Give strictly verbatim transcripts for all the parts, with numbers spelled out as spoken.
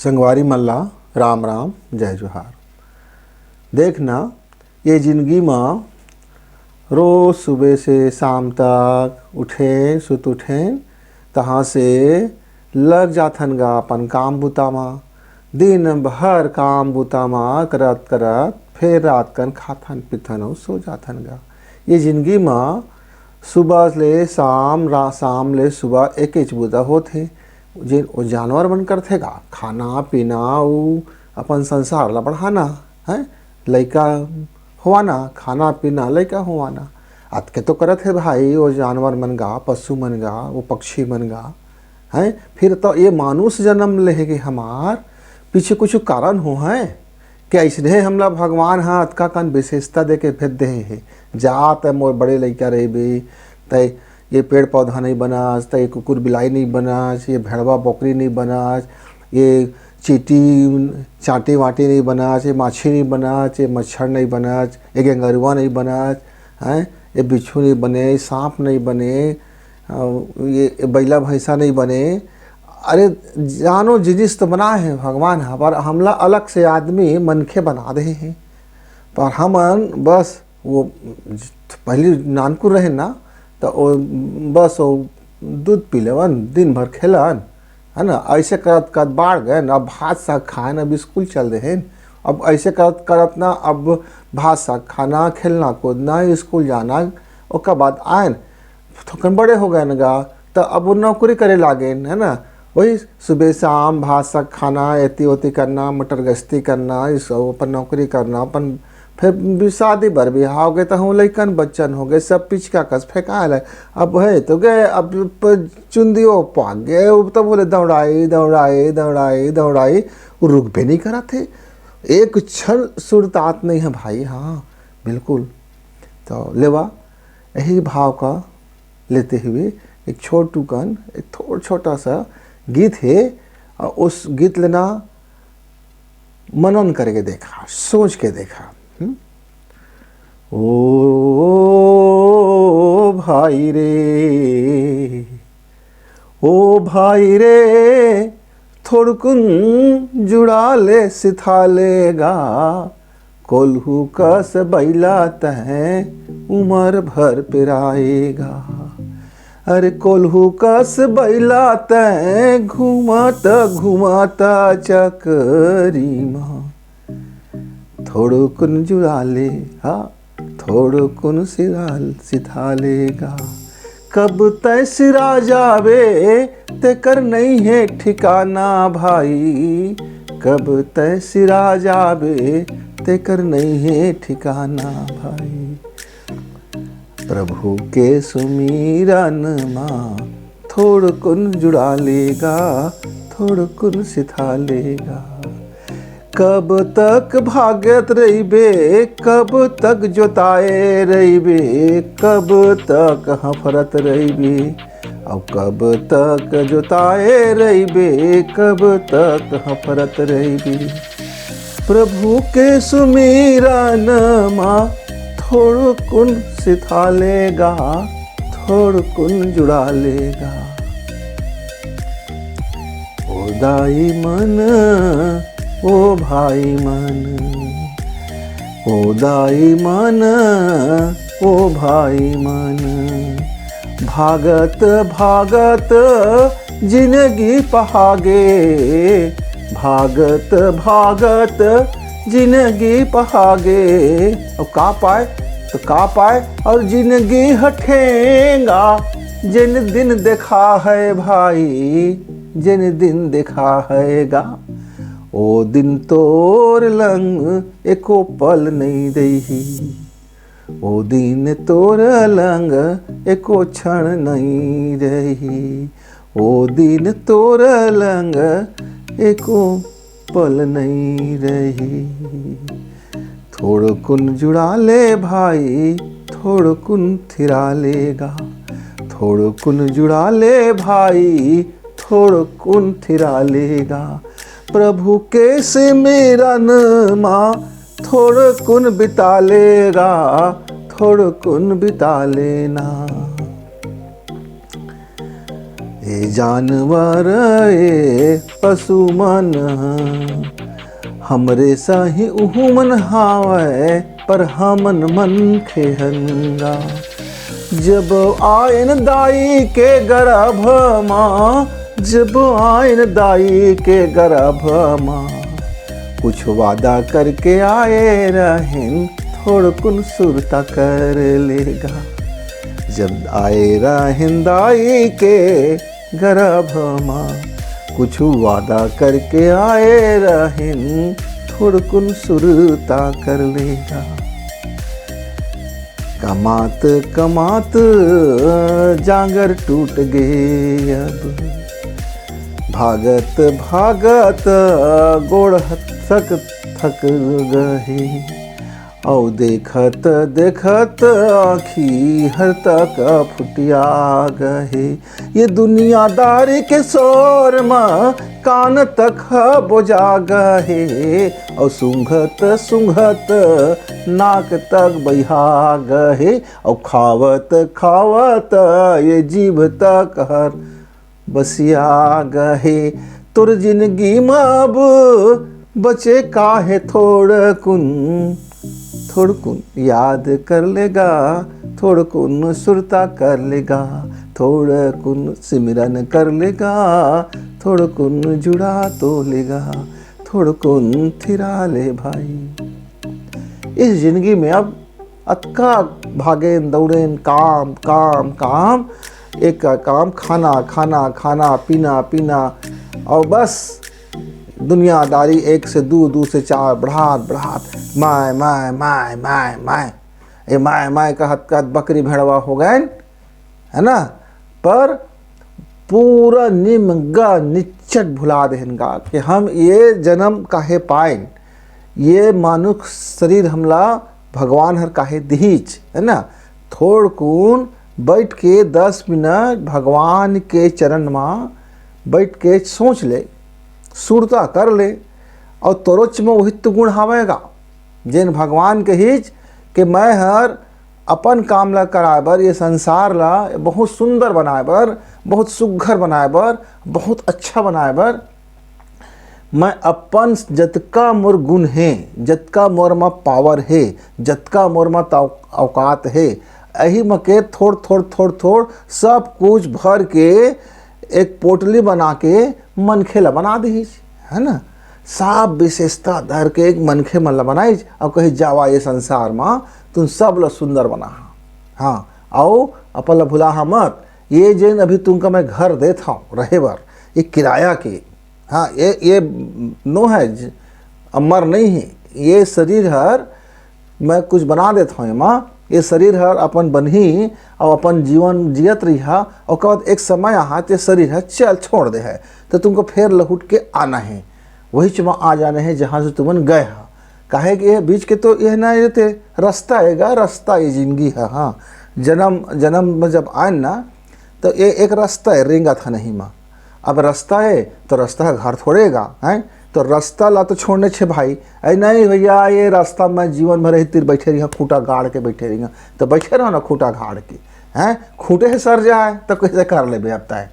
संगवारी मन ला राम राम, जय जोहार। देखना, ये जिंदगी म रोज सुबह से शाम तक उठेन, सुत उठेन, तहाँ से लग जाथन गा अपन काम बुता म। दिन भर काम बुता म करत करत फेर रात कन खाथन पीथन अउ सो जाथन गा। ये जिंदगी म सुबह ले शाम, रा-, शाम ले सुबह एकेच बुता होथे। जेन ओ जानवर मन करथे गा, खाना पीना अउ अपन संसार ला बढ़ाना, हैं? लइका होवाना, खाना पीना, लइका होवाना। अतके तो करत हे भाई, ओ जानवर मन गा, पशु मन गा, ओ पक्षी मन गा, हैं? फिर तो ये मानुष जन्म लेहे के हमार पीछे कुछ कारण हो, हैं? कि अइसने हमला भगवान ह अतका कन विशेषता देके भेज देहे हे। जा, तै मोर बड़े लइका रहिबे, तै ये पेड़ पौधा नहीं बनास, तै ये कुकुर बिलाई नहीं बनास, ये भेड़वा बकरी नहीं बनास, ये चींटी, चांटी वांटी नहीं बनास, ये माछी नहीं बनास, ये मच्छर नहीं बनास, ये गेंगरुआ नहीं बनास, हैं? ये बिच्छू नहीं बने, ये सांप नहीं बने, अ, ये, ये बइला भैंसा नहीं बने। अरे, जानो जिनिस तो बनाए हे भगवान ह, पर हमला अलग से आदमी मनखे बना देहे हे। पर हमन बस वो पहली नानकुन रहे ना, तो वो बस वो दूध पी लेवन, दिन भर खेलन, है ना? ऐसे करत करत बाढ़ गए ना, अब भात साग खाए ना, अब स्कूल चल देहे। अब ऐसे करत करत ना, अब भात साग खाना, खेलना कूदना, स्कूल जाना, ओकर बाद आए ना, थोकन बड़े हो गए ना गा, तो अब वो नौकरी करे लागे, है ना? वही सुबह शाम भात साग खाना, एती ओती करना, मटर गश्ती करना, ये सब अपन नौकरी करना, अपन फिर शादी बर बिहाव हो गए, तहूँ लइकन बच्चन हो गए, सब पिचका कस फेंकाए ला। अब है तो गए, अब प-, चुंदियो पाक गए, अब तो बोले दौड़ाई, दौड़ाई, दौड़ाई, दौड़ाई, वो रुकबे नहीं करत हे। एक क्षण सुरतात नहीं है भाई, हाँ, बिल्कुल। तो लेवा, यही भाव का लेते हुए एक छोटू कन, एक थोड़ा छोटा सा गीत है, और उस गीत लेना मनन करके देखा, सोच के देखा। हम्म? ओ भाई रे, ओ भाई रे, थोड़कुन जुड़ा ले सिथा लेगा, कोल्हू कस बइला तैं उमर भर पेराएगा। अरे कोल्हू कस बइला तैं घूमत घूमत चकरी म थोड़कुन जुड़ा ले, हाँ, थोड़कुन सिरा-, सिथा लेगा। कब तैं सिरा जाबे, तेकर नइ हे ठिकाना भाई। कब तैं सिरा जाबे, तेकर नइ हे ठिकाना भाई। प्रभु के सुमिरन मा थोड़कुन जुड़ा लेगा, थोड़कुन सिथा लेगा। कब तक भागत रहिबे, कब तक जोताए रहिबे, कब तक हफरत रहिबे, अउ कब तक जोताए रहिबे, कब तक हफरत रहिबे। प्रभु के सुमिरन मा थोड़कुन सिथा लेगा, थोड़कुन जुड़ा लेगा। ओ दाई मन, ओ भाई मन, ओ दाई मन, ओ भाई मन, भागत भागत जिनगी पहागे, भागत भागत जिनगी पहागे। अब का पाए तो का पाए, अउ जिनगी ह ठेंगा, जेन दिन देखा है भाई, जेन दिन देखा है गा, ओ दिन तोर लंग एको पल नइ रही। ओ दिन तोर लंग एको क्षण नइ रही, ओ दिन तोर लंग एको पल नइ रही। थोड़कुन जुड़ा ले भाई, थोड़कुन थिरा लेगा, थोड़कुन जुड़ा ले भाई, थोड़कुन थिरा लेगा। प्रभु के सिमरन मा थोड़कुन बिता लेगा, थोड़कुन बिता लेना। ए जानवर, ए पशु मन, हमरे सही उहू मन हावय, पर हमन मनखे हन गा। जब आयन दाई के गरभ मा, जब आयन दाई के गरभ मा, कुछ वादा करके आए रहेन, थोड़कुन सुरता कर ले गा। जब आए रहेन दाई के गरभ मा, कुछ वादा करके आए रहेन, थोड़कुन सुरता कर ले गा। कमात कमात जांगर टूट गे अब, भागत भागत गोड़ थक थक गहे, अउ देखत देखत आँखी हर तक फुटिया गहे। ये दुनियादारी के शोर म कान तक ह बोजा गहे, अउ सूंघत सूंघत नाक तक बहिया गहे, अउ खावत खावत ये जीभ तक हर बसिया गहे। तोर जिनगी म अब बचे काहे थोड़कुन, थोड़कुन याद कर ले गा, थोड़कुन सुरता कर ले गा, थोड़कुन सिमरन कर ले गा, थोड़कुन जुड़ा तो ले गा, थोड़कुन थिरा ले भाई। इस जिनगी में अब अतका भागेन दौड़ेन, काम काम काम, एक काम, खाना खाना खाना, पीना पीना, अउ बस दुनियादारी, एक से दू, दू से चार, बढ़ात बढ़ात माय माय माय माय माय, ये माय माय कहत कहत बकरी भेड़वा हो गएन, है ना। पर पूरा निमगा निच्चट भुला देहन गा कि हम ये जन्म काहे पाएन, ये मानुष शरीर हमला भगवान हर काहे दिहिच, है ना। थोड़कुन बैठ के दस मिनट भगवान के चरण मा बैठ के सोच ले, सुरता कर ले, अउ तोरोच में वही तो गुण हावय गा, जेन भगवान कहिच कि मैं हर अपन काम ला कराए बर, ये संसार ला बहुत सुंदर बनाए बर, बहुत सुघर बनाए बर, बहुत अच्छा बनाए बर, मैं अपन जतका मोर गुण हे, जतका मोर म पावर हे, जतका मोर म ताव-, औकात हे, एही म के थोड़ थोड़ थोड़ थोड़ सब कुछ भर के एक पोटली बना के मनखे ला बना दिहिस, है ना। सब विशेषता धर के एक मनखे मन ला बनाइस, अउ कहिस, "जावा ये संसार म तुम सब ला सुंदर बना हा।" हाँ, अउ अपन ला भुला हा मत। ये जेन अभी तुमका मैं घर देत हव रहे बर, ये किराया के, हाँ, ये, ये नो है, ज-, अमर नहीं है। ये शरीर हर मैं कुछ बना देत हव एमा, ये शरीर हर अपन बनही अउ अपन जीवन जियत रही हा, ओकर बाद एक समय आहा, ते शरीर हर चल छोड़ दे है, तो तुमको फेर लहुट के आना है, वही चुमा आ जाने है, जहाँ से तुमन गए हा। काहे कि ये बीच के तो ये ना रहते, रास्ता है गा, रास्ता ये जिंदगी है। हाँ, जन्म, जन्म में जब आए ना, तो ये एक रास्ता है, रेंगा था नहीं मा। अब रास्ता है, तो रास्ता का घर थोड़े गा, हैं? तो रास्ता ला तो छोड़ने छे भाई। अरे नहीं भैया, ये रास्ता मैं जीवन भर ही तीर बैठे रही, खूंटा गाड़ के बैठे रही, तो बैठे रहो ना खूंटा गाड़ के, हैं? खूंटे से सर जाए, तो कैसे कर लेबे अब तय?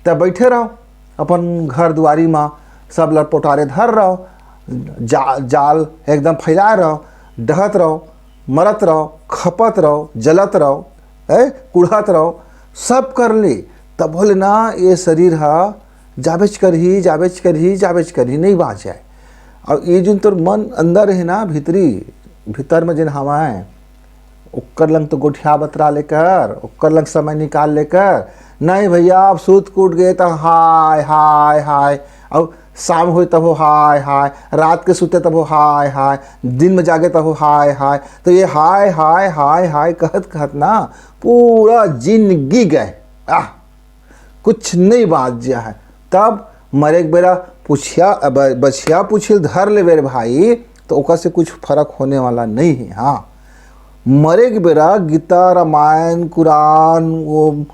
तब बैठे रहो अपन घर दुआरी मा, सब लटपोटारे धर रहो, जा-, जाल एकदम फैलाए रहो, डहत रहो, मरत रहो, खपत रहो, जलत रहो, ए, कुढ़त रहो, सब कर ले, तब बोले ना, ये शरीर हा जाबेच करही, जाबेच करही, जाबेच करही, नहीं बाँच जाए। अउ ये जोन तोर मन अंदर है ना, भीतरी, भीतर में जेन हवा है, ओकर लंग तो गोठिया बतरा लेकर, ओकर लंग समय निकाल लेकर, नहीं भैया, अब सूत कूट गए तो हाय, हाय, हाय, अब शाम होए तब हो हाय, हाय, रात के सुते तब हो हाय, हाय, दिन में जागे तब हो हाय, हाय। तो ये हाय, हाय, हाय, हाय कहत, कहत ना पूरा जिंदगी गए। आह, कुछ नहीं बाँच जिया है। तब मरे के बेरा पुछिया, ब-, बछिया पुछिल धर लेबे रे भाई, तो ओकर से कुछ फर्क होने वाला नहीं है। हाँ, मरे के बेरा गीता, रामायण, कुरान, वो,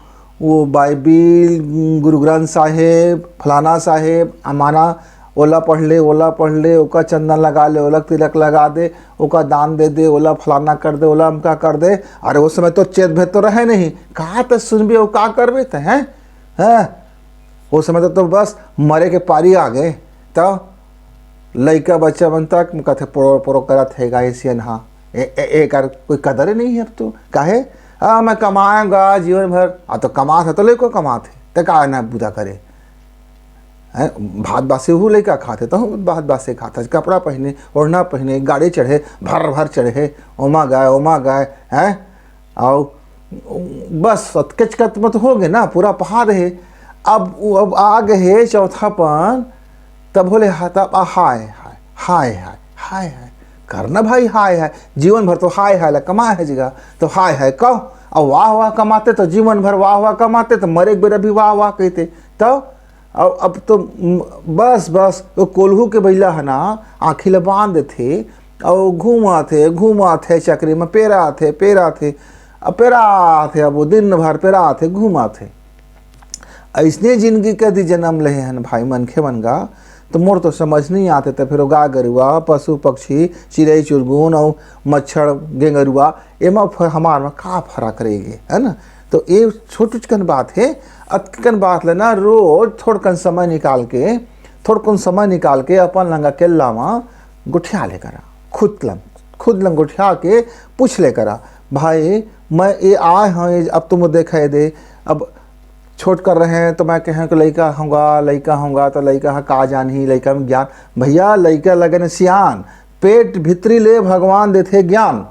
वो बाइबिल, गुरु ग्रंथ साहेब, फलाना साहेब, अमाना, ओला पढ़ ले, ओला पढ़ ले, ओका चंदन लगा ले, ओला तिलक लगा दे, ओका दान दे दे, ओला फलाना कर दे, ओला अमका कर दे। अरे, उस समय तो चेत भेद तो रहे नहीं, कहाँ तक सुनबे, वो का करबे ते, हैं? हैं? वो समय तो, तो बस मरे के पारी आ गए। तो लइका बच्चा मन तक कथे, "पोरो पोरो करत हे गा, एशियन हा, ए, ए, एकर कोई कदर नहीं है अब तो।" काहे? "आ, मैं कमाएगा जीवन भर।" आ, तो कमात है तो लइको कमात है, तो का ना बुदा करे? हैं, भात बासी हु लइका खात है, तो हु भात बासी खात है, कपड़ा पहने, ओढ़ना पहने, गाड़ी चढ़े, भर भर चढ़े, ओमा गए, ओमा गए, हैं, और बस अतकेच कत मत हो गए ना, पूरा पहाड़ है। अब वो, अब आ गए चौथापन, तब बोले, "हाँ, तब आ, हाय हाय, हाय हाय, हाय हाय।" करना भाई, हाय हाय, जीवन भर तो हाय हाय ला कमाए है जगह, तो हाय हाय कहो। अब वाह वाह कमाते तो जीवन भर वाह वाह कमाते, तो मरे के बेरा भी वाह वाह कहते। तो अब, अब तो म-, बस बस वो कोल्हू के बइला है ना, आँखी ला बांध देथे, और घूमाथे, घूमाथे चक्री में, पेराथे, पेराथे, अब पेराथे, अब वो दिन भर पेराथे, घूमाथे। ऐसने जिंदगी कति जन्म लेहे हन भाई मनखे मन गा, तो मोर तो समझ नहीं आते। तो फिर वो गाय गरुआ, पशु पक्षी, चिड़ई चुरगुन और मच्छर गेंगरुआ, एमा फ-, हमार में का फर्क रह गे, है ना? तो ये छोटुचकन बात है, अतकन बात लेना, रोज थोड़कन समय निकाल के, थोड़कन समय निकाल के अपन लंगा केल्ला में गोठिया ले करा, खुद लंग, खुद लंग गोठिया के पूछ ले करा, "भाई, मैं ये आए हूँ, ये अब तुम देखा दे।" अब छोट कर रहे हैं तो मैं कहें कि लइका होगा, लइका होगा तो लइका ह का जानही, लइका में ज्ञान। भैया, लइका लगन सियान, पेट भीतरी ले भगवान देथे ज्ञान।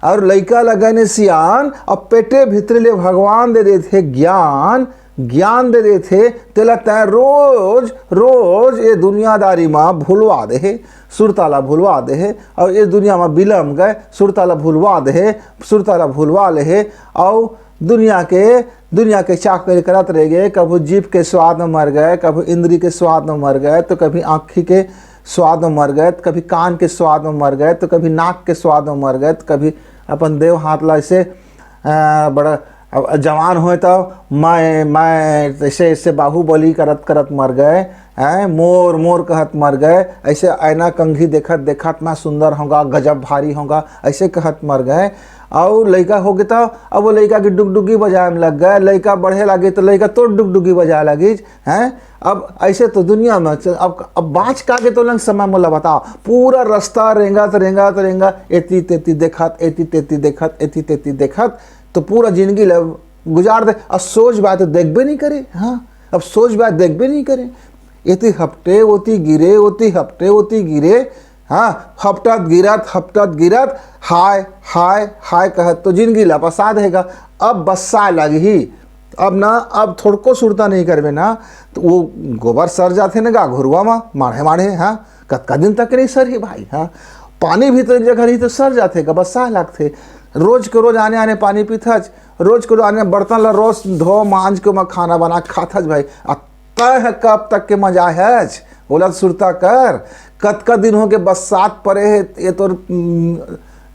और लइका लगन सियान, अब पेटे भीतरी ले भगवान दे देथे ज्ञान, ज्ञान दे देथे, तेला तैं रोज, रोज ये दुनियादारी मा भुलवा दे हे, सुरता ला भुलवा दे हे, और ये दुनिया मा बिलम गए, सुरता ला भुलवा दे हे, सुरता ला भुलवा ले हे, और दुनिया के, दुनिया के चाकरी करत रह गए, कभू जीभ के स्वाद में मर गए, कभू इंद्री के स्वाद में मर गए, तो कभी आँखी के स्वाद में मर गए, तो कभी कान के स्वाद में मर गए, तो कभी नाक के स्वाद में मर गए, तो कभी अपन देव हाथ ला ऐसे, अ, बड़ा, अब जवान होए तो मैं, मैं ऐसे, ऐसे बाहुबली करत, करत मर गए, हैं, मोर, मोर कहत मर गए, ऐसे ऐना कंघी देखत, देखत मैं सुंदर होगा, गजब भारी होगा, ऐसे कहत मर गए। और लइका हो गए तो अब वो लइका की डुगडुगी बजाए में लग गए, लइका बढ़े लगे तो लइका तो डुगडुगी बजाए लगी, हैं। अब ऐसे तो दुनिया में चल-, अब, अब बाँच का के तो लंग समय मोला बताओ, पूरा रास्ता रेंगत, रेंगत, रेंगत, एती तेती देखत, एती तेती देखत, एती तेती देखत, तो पूरा जिंदगी ल गुजार दे। अब सोच बात तो देखबे नहीं करे, हाँ, अब सोच बात देखबे नहीं करे। एती हपटे, ओती गिरे, ओती हपटे, ओती गिरे, हाँ, हपटत गिरत, हपटत गिरत, हाय, हाय, हाय कहत तो जिंदगी ला पसा देगा। अब बस्सा लगही, अब ना, अब थोड़को सुरता नहीं करबे ना, तो वो गोबर सर जाथे ना गा घुरुआ मा, माढ़े, माढ़े, हाँ, कतका दिन तक नहीं सरही भाई, हाँ। पानी भी तो एक जगह रही तो सर जाथे गा, बस्सा लगथे। रोज के रोज आने, आने पानी पीथच, रोज के रोज आने बर्तन ला रोज धो, मांज के ओमा खाना बना के खाथच भाई। आ तैं ह कब तक के मजा हच, ओला सुरता कर। कतका दिन हो के बस्सात परे हे, ये तोर, उम,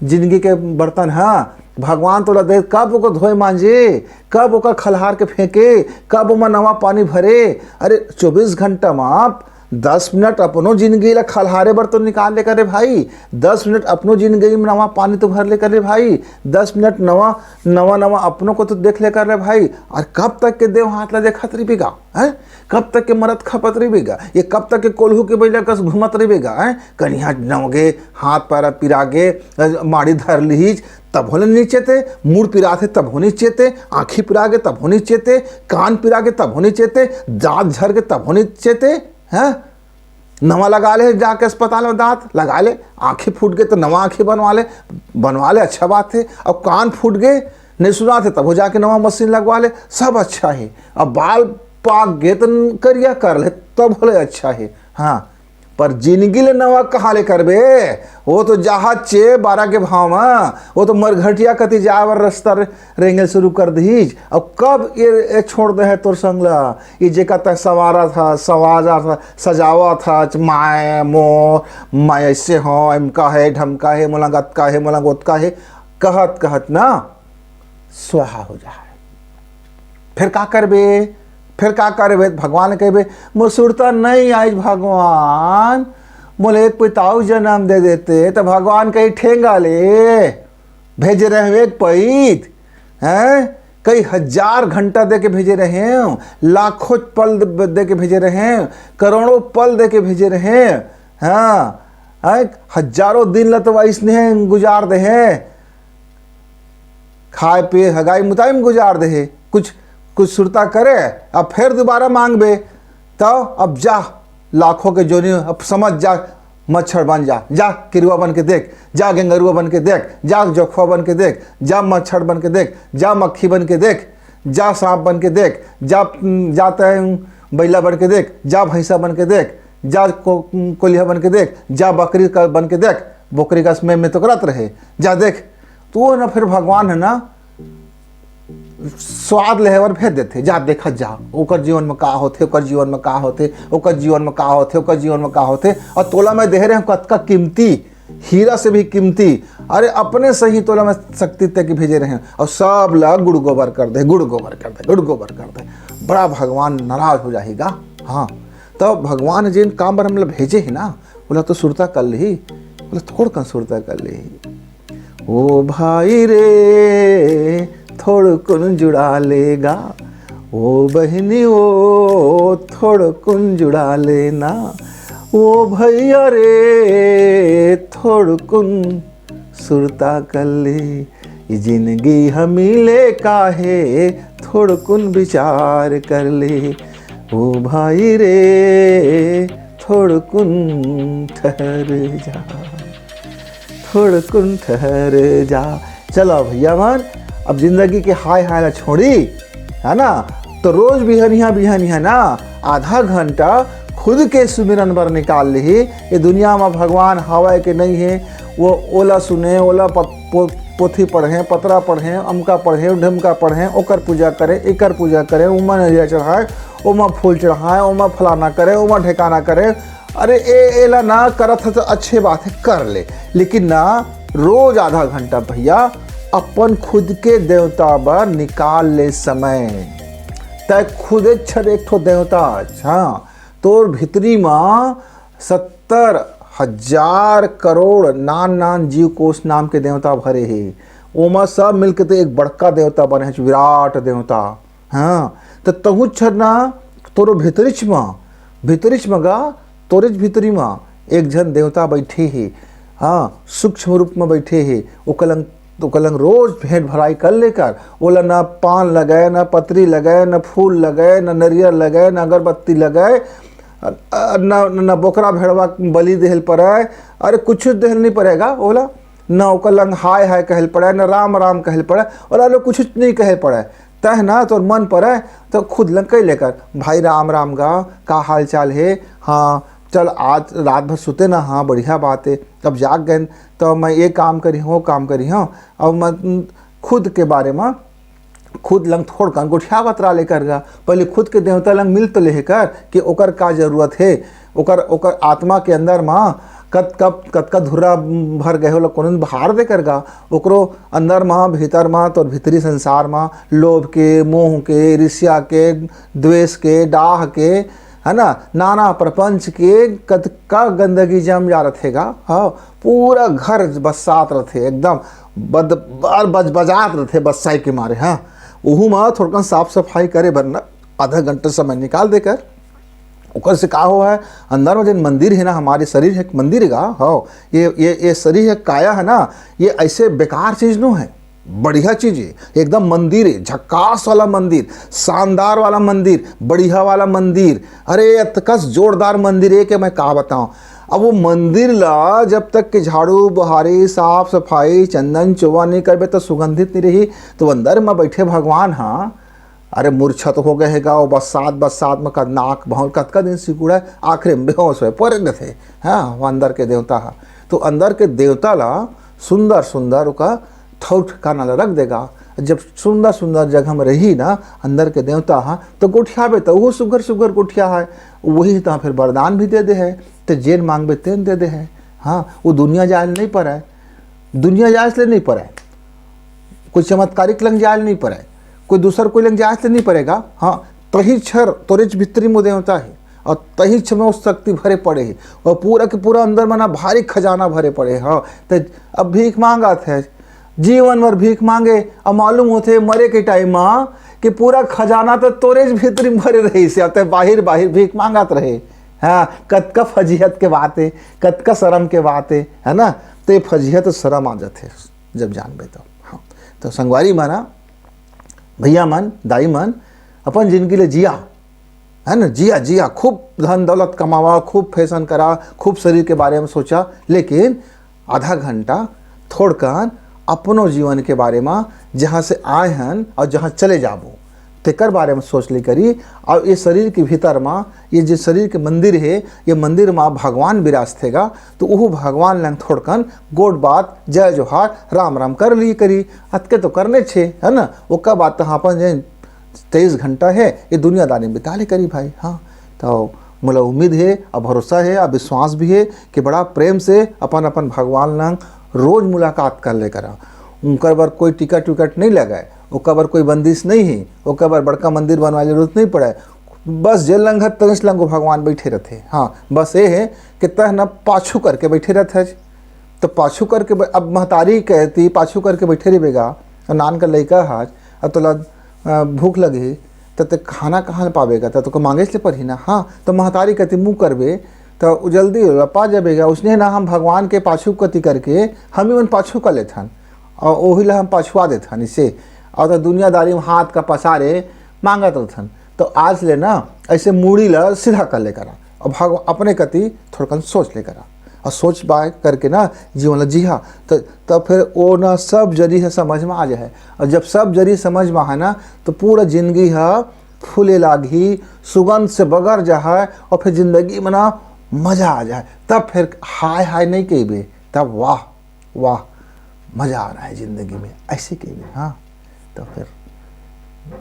जिंदगी के बर्तन ह। भगवान तोला दे, कब ओकर धोए मांजे, कब ओकर खलहार के फेंके, कब ओमा नवा पानी भरे? अरे, चौबीस घंटा मा दस मिनट अपनो जिंदगी ला खलहारे बर तो निकाल ले करे भाई, दस मिनट अपनो जिंदगी में नवा पानी तो भर ले करे भाई, दस मिनट नवा, नवा, नवा अपनो को तो देख ले कर ले भाई। और कब तक के देव हाथ ला देखत रहिबे गा, हैं? कब तक के मरत खपत रहिबे गा? ये कब तक के कोल्हू के बइला कस घूमत रहिबे गा, हैं? कनिहा नवगे, हाथ पैर पिरागे, अ, माड़ी धर लिहिज, तब होले नीचे ते, मुड़ पिराथे तब हो नीचे ते, आँखी पिरागे तब हो नीचे ते, कान पिरागे तब हो नीचे ते, दाँत झर के तब हो नीचे ते, हैं? नवा लगा ले जाके अस्पताल में, दाँत लगा ले, आँखी फूट गए तो नवा आँखी बनवा ले, बनवा ले, अच्छा बात है। अब कान फूट गए, नहीं सुनाथे, तब हो जाके नवा मशीन लगवा ले, सब अच्छा है। अब बाल पाक गए तो करिया कर ले, तब होले अच्छा है। हाँ, पर जिंदगी ले नवा कहाँ ले करबे? वो तो जहाज चे बारह के भाव मा, वो तो मरघटिया कति जाए बर रास्ता रे-, रेंगे शुरू कर दीज। अब कब ये, ये छोड़ दे है तोर संग ला? ये जेका तय सवारा था, सवाजा था, सजावा था, च-, माय, मो, मैं ऐसे हो, एमका है, ढमका है, मोला गतका है, मोला गोतका है, कहत, कहत ना स्वाहा हो जाए। फिर का करबे? फिर का करबे? भगवान कहबे, "मोर सुरता नहीं आइज भगवान, मोला एक पिताऊ जन्म दे देते।" तो भगवान कही, "ठेंगा ले, भेजे रहवे एक पईत, हैं? कई हजार घंटा दे के भेजे रहे हैं, लाखों पल द-, दे के भेजे रहे हैं, करोड़ों पल दे के भेजे रहे हैं। हाँ, हैं? हजारों दिन ला तो वैसने गुजार दे हैं, खाए पिए हगाई मुताई में गुजार दे है। कुछ, कुछ सुरता करे, अब फिर दोबारा मांगबे, तो अब जा, लाखों के जोनी, अब समझ जा, मच्छर बन जा, जा किरुआ बन के देख, जा गेंगरुआ बन के देख, जा जोखवा बन के देख, जा मच्छर बन के देख, जा मक्खी बन के देख, जा सांप बन के देख, जा, जा तय बैला बन के देख, जा भैंसा बन के देख, जा को-, कोलिहा बन के देख, जा बकरी का बन के देख, बोकरी का में, में तो करत रहे, जा देख। तो वो ना फिर भगवान है ना, स्वाद लेहे बर भेज देथे, जा देखत जा, ओकर जीवन में का होथे, ओकर जीवन में का होथे, ओकर जीवन में का होथे, ओकर जीवन में का होथे। और तोला मैं देहे रहे हूँ कतका कीमती, हीरा से भी कीमती, अरे अपने सही तोला मैं शक्ति तक भेजे रहे हूँ, और सब ला गुड़ गोबर कर दे, गुड़ गोबर कर दे, गुड़ गोबर कर दे। बड़ा भगवान नाराज हो जाएगा। हाँ, तो भगवान जिन काम बर हमला भेजे है ना, बोला तो सुरता कर ली, बोला थोड़ कन सुरता कर ली। ओ भाई रे, थोड़कुन जुड़ा लेगा, ओ बहिनी, ओ थोड़कुन जुड़ा लेना, ओ भैया रे, थोड़कुन सुरता कर ले, ये जिंदगी हमी ले काहे, थोड़कुन विचार कर ले, ओ भाई रे, थोड़कुन ठहर जा। थोड़कुन ठहर जा। चलो भैया मन, अब जिंदगी के हाय हाय ला छोड़ी, है ना? तो रोज बिहनिया बिहनिया ना आधा घंटा खुद के सुमिरन बर निकाल लिही। ये दुनिया में भगवान हवय के नहीं है, वो ओला सुने, ओला प-, पो-, पोथी पढ़े, पतरा पढ़े, अमका पढ़े, ढिमका पढ़े, ओकर पूजा करे, एकर पूजा करे, ओमा नरिया चढ़ाए, ओमा फूल चढ़ाए, ओमा फलाना करे, ओमा ढेकाना करे। अरे ए, एला ना करत है तो अच्छे बात है, कर ले, लेकिन ना रोज आधा घंटा भैया अपन खुद के देवता बर निकाल ले समय। तय खुदे छर एक ठो देवता, हाँ, तोर भीतरी मा सत्तर हजार करोड़ नान नान जीव कोष नाम के देवता भरे हे। ओमा सब मिलके तो एक बड़का देवता बने हे, विराट देवता। हाँ, तो तहु छर ना तोरो भीतरीच मा, भीतरीच मा गा, तोरेच भीतरी मा एक झन देवता बैठे हे। हाँ, सूक्ष्म रूप में बैठे हे। ओकर लंग, ओकर लंग रोज भेंट भराई कर लेकर, ओला न पान लगे, न पतरी लगे, न फूल लगे, न नरियर लगे, न अगरबत्ती लगे, न, न, न बोकरा भेड़वा बलि देहल पड़े। अरे कुछ देहल नहीं पड़ेगा ओला, न ओकर लंग हाय हाय कहल पड़े, न राम राम कहल पड़े, ओला लो कुछ नहीं कहल पड़े। तह ना तोर मन पड़े तो खुद लंग कह लेकर, भाई राम राम गा, का हाल चाल हे? हाँ, चल आज रात भर सुते ना, हाँ बढ़िया बात है। अब जाग गए तो मैं ये काम करी हूँ, वो काम करी हूँ। अब मैं खुद के बारे में खुद लंग थोड़कन गोठियावत रह लेकर गा, पहले खुद के देवता लंग मिल तो लेहे कर कि ओकर का जरूरत है, ओकर, ओकर आत्मा के अंदर मा कत-, कब, कतका धुर्रा भर गए होला, कोनो बहार दे कर गा, ओकरो अंदर मा, भीतर मा, तोर भीतरी संसार मा लोभ के, मोह के, ईर्ष्या के, द्वेष के, डाह के, है ना, नाना प्रपंच के कतका गंदगी जम जा रथे गा। हाँ, पूरा घर बसात रथे, एकदम बद-, बार बज-, बजात रथे बस्साई के मारे। हाँ, उहू मा थोड़कन साफ सफाई करे बर ना आधा घंटा समय निकाल देकर। ओकर से का हो है, अंदर में जन मंदिर है ना, हमारे शरीर है एक मंदिर गा। हाँ, ये, ये, ये शरीर है, काया है ना, ये ऐसे बेकार चीज नो है, बढ़िया चीज है, एकदम मंदिर है, झक्कास वाला मंदिर, शानदार वाला मंदिर, बढ़िया वाला मंदिर। अरे अतकस जोरदार मंदिर है कि मैं का बताऊं। अब वो मंदिर ला जब तक कि झाड़ू बुहारी, साफ सफाई, चंदन चोवा नहीं करबे तो सुगंधित नहीं रही। तो अंदर में बैठे भगवान, हाँ, अरे मूर्छा तो हो गए है गा, वो बरसात, बरसात में कद-, नाक भौं कतका दिन सिकुड़ा है, आखिर में बेहोश होए पड़े रथे। हाँ, वो अंदर के देवता है। तो अंदर के देवता ला सुंदर सुंदर ओका ठौर ठिकाना ला रख देगा। जब सुंदर सुंदर जगह में रही ना अंदर के देवता हा, तो गोठियाबे तो वो सुघर सुघर गोठिया है, वही तो फिर वरदान भी दे दे है, तो जेन मांगबे तेन दे दे है। हाँ, वो दुनिया जाए नहीं पड़े, दुनिया जाए से नहीं पड़े, कोई चमत्कारिक लंग जाए नहीं पड़े, कोई दूसर कोई लंग जाए से नहीं पड़ेगा। हाँ, तही छर तोरेच भीतरी में देवता है, और तही छर में वो शक्ति भरे पड़े है, और पूरा के पूरा अंदर मना भारी खजाना भरे पड़े है। हाँ, तो अब भीख मांगत है, जीवन भर भीख मांगे, अब मालूम होथे मरे के टाइम म कि पूरा खजाना तो तोरेच भीतरी भरे रहिस हे, अब ते बाहिर बाहिर भीख मांगत रहे। हाँ, कतका फजीहत के बात हे, कतका शरम के बात हे, है ना? तो ये फजीहत शरम आ जाथे जब जानबे तो। हाँ, तो संगवारी मन, भैया मन, दाई मन, अपन जिंदगी ले जिया, है ना? जिया, जिया, खूब धन दौलत कमावा, खूब फैशन करा, खूब शरीर के बारे में सोचा, लेकिन आधा घंटा थोड़कन अपनो जीवन के बारे में, जहाँ से आए हन और जहाँ चले जाबो, तेकर बारे में सोच ले करी। और ये शरीर के भीतर में, ये जो शरीर के मंदिर हे, ये मंदिर में भगवान विराजथे गा, तो उहू भगवान लंग थोड़कन गोठ बात, जय जोहार, राम राम कर ली करी। अतके तो करने छे, है ना? ओकर बाद तो अपन जे तेईस घंटा हे, ये दुनियादारी में बिता ले करी भाई। हाँ, तो मोला उम्मीद हे, और भरोसा हे, और विश्वास भी हे कि बड़ा प्रेम से अपन अपन भगवान लंग रोज मुलाकात कर ले करा। उनकर बर कोई टिकट विकट नहीं लगाए, ओकर बर कोई बंदिश नहीं हे, ओकर बर बड़का मंदिर बनवाए जरूरत नहीं पड़े। बस जे लंग हे, तइस लंग वो भगवान बैठे रहथे। हाँ, बस ये हे कि तह न पाछू करके बैठे रहथे। तो पाछू करके ब-, अब महतारी कहती, "पाछू करके बैठे रहिबे गा, नान का लइका हच, अब तोला, अ, भूख लगही, त ते खाना कहाँ ले पाबे गा? त तोके मांगेच ले परही ना।" हाँ, तो महतारी कहती, "मुँह करबे, त उ जल्दी ओला पा जाबे गा।" उसने ना हम भगवान के पाछू कती करके हम ही मन पाछू कर लेथन, और ओही ला हम पछुआ देथन इसे, और तो दुनियादारी में हाथ का पसारे मांगत रहथन। तो आज ले ना ऐसे मुड़ी ला सीधा कर ले करा, और भगवान अपने कती थोड़कन सोच ले करा, और सोच बाय करके ना जीवन ला जिहा, तो तब फिर वो ना सब जरी ह समझ में आ जाए। और जब सब जरी समझ में आए ना, तो पूरा जिंदगी ह फूले लागही, सुगंध से बगर जाए, और फिर जिंदगी में ना मजा आ जाए। तब फिर हाय हाय नहीं कहबे, तब वाह वाह, मजा आ रहा है जिंदगी में, ऐसे कहबे। हाँ, तो फिर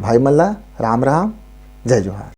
भाई मन ला राम राम, जय जोहार।